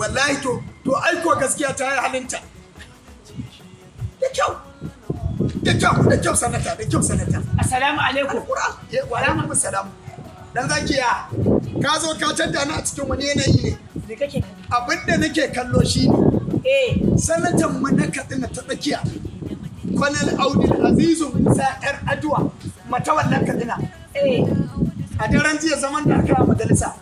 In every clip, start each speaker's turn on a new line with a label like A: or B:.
A: Wallahi to aiko gaskiya ta yi halinta. Da kyau. Da kyau, da kyau sanata, da kyau sanata.
B: Assalamu alaikum.
A: Qur'an. Wa alaikum salam. Dan zakiya, ka zo ka tadda ni a cikin wani yanayi ne.
B: Me kake?
A: Abinda nake kallo shine sanatan mu na Katsina ta tsakiya, Colonel Audu Azizu Musa Yar Aduwa, matawallan Katsina. A daren jiya zaman da aka yi a majalisa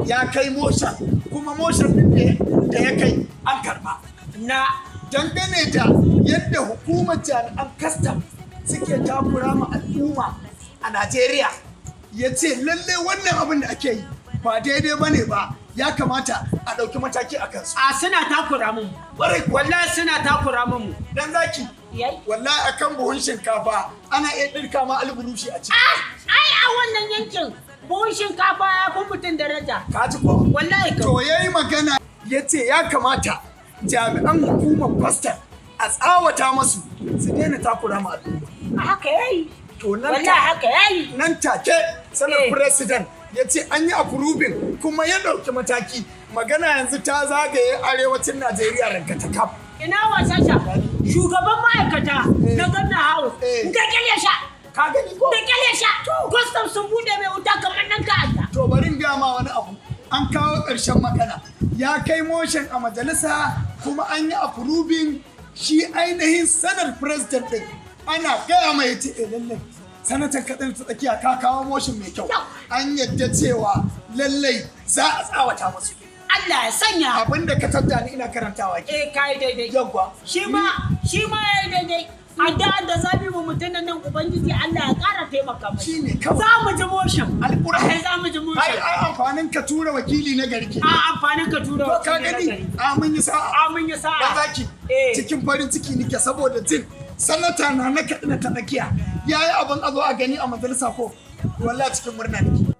A: ya kai motion, kuma motion din da ya kai an karba.
B: Na
A: Dangane da yadda hukumar jami'an kastam suke takura ma al'umma a Najeriya, ya ce lalle wannan abin da ake yi ba daidai ba ne ba, ya kamata a ɗauki mataki a kansu.
B: A suna takura mun.
A: Ƙwarai kuwa.
B: Wallahi suna takura mun.
A: Dan zaki,
B: Yayi.
A: wallahi akan buhun shinkafa ana iya ɗirka ma alburushi a ciki.
B: Ah, ai a wannan yankin buhun shinkafa ya fi mutum daraja.
A: Ka ji ko?
B: Wallahi ka.
A: To ya yi magana, ya ce ya kamata jami'an hukumar kwastam a tsawata masu su daina takura ma al'umma.
B: Haka yayi.
A: To nan
B: Wallahi haka yayi.
A: Nan take sanar president ya ce an yi approving kuma ya ɗauki mataki. Magana yanzu ta zagaye arewacin Najeriya ranka kaf.
B: Ina wasa sha. Shugaban ma'aikata na Government House. Da kyale sha.
A: Ka gani ko?
B: Da kyale sha. Custom sun bude mai wuta kamar nan ta'adda.
A: To bari in gaya ma wani abu. An kawo ƙarshen magana. Ya kai motion a majalisa kuma an yi approving. Shi ainihin Senate president din ana gaya mai, yace, "Eh, lallai sanatan Katsina ta tsakiya, ka kawo motion mai kyau." An yadda cewa lallai za a tsawata musu.
B: Allah ya sanya.
A: Abinda ka tadda ni ina karantawa ke.
B: Eh, kai daidai.
A: Yawwa.
B: Shi ma yayi daidai. Addu'a da zabi mu mutumin nan, Ubangiji Allah ya ƙara taimaka mai.
A: Shine kawai.
B: Za mu ji motion.
A: Alƙur'an.
B: Za mu ji
A: Ai
B: motion.
A: ai amfanin ka tura wakili na gari ke.
B: A amfanin ka tura
A: To ka
B: wakili na
A: gani
B: gari.
A: a mun yi sa'a.
B: A mun yi sa'a.
A: Dan zaki, cikin farin ciki nike saboda jin sanata na na Katsina ta tsakiya ya yi abin a zo a gani a majalisa ko. Wallahi cikin murna nake.